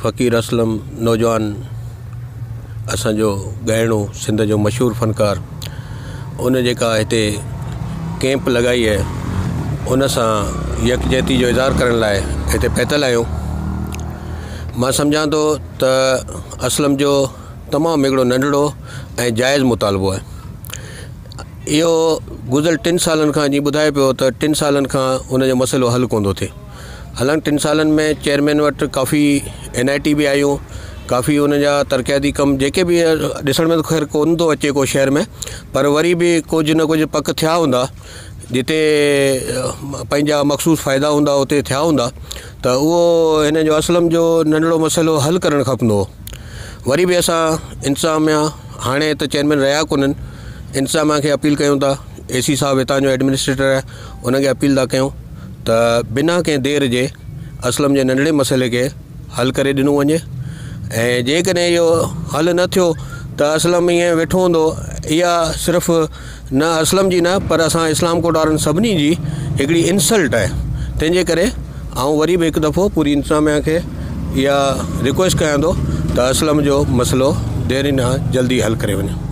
فقير اسلم نوجوان اسان جو ڳائڻو سنڌ جو مشهور فنڪار ان جيڪا هتي ڪيمپ لڳائي آهي ان سان يڪجهتي جو اظهار ڪرڻ لاء هتي پهتل آهيون. مان سمجهان ٿو ته اسلم جو تمام هڪڙو ننڍڙو ۽ جائز مطالبو آهي. اهو گذريل ٽن سالن کان جيئن ٻڌائي پيو ته ٽن سالن کان ان جو مسئلو حل ڪونه ٿو ٿئي. حالانڪ ٽن سالن ۾ چيئرمين وٽ ڪافي اين I ٽي به آيون ڪافي ان جا ترقياتي ڪم جيڪي به ڏسڻ ۾ ته خير ڪونه ٿو اچي ڪو شهر ۾ پر وري به ڪجهه نه ڪجهه پڪ ٿيا هوندا جتي پنهنجا مخصوص فائدا هوندا اتي ٿيا هوندا ته اهو هن جو اسلم جو ننڍڙو مسئلو حل ڪرڻ کپندو هو وري به اسان انتظاميا هاڻي ته چيئرمين رهيا ڪونهن انتظاميا کي اپيل ڪيون ٿا اي سي صاحب هتان جو ايڊمنسٽريٽر آهي ان کي اپيل ٿا ڪيون ته بنا ڪنهن دير جي اسلم جي ننڍڙي مسئلي کي حل ڪري ڏنو وڃي ۽ جيڪڏهن اهو حل نه ٿيو ته اسلم ائين ويٺو هوندو اها صرف نه اسلم جي نه پر اسان اسلام ڪوٽ وارن سڀني جي هڪڙي انسلٽ آهي تنهن جي ڪري آئون وري به هڪ دفعو پوري انتظاميا کي اها رڪويسٽ ڪيان ٿو ته اسلم جو مسئلو دير نه جلدي حل ڪري وڃي.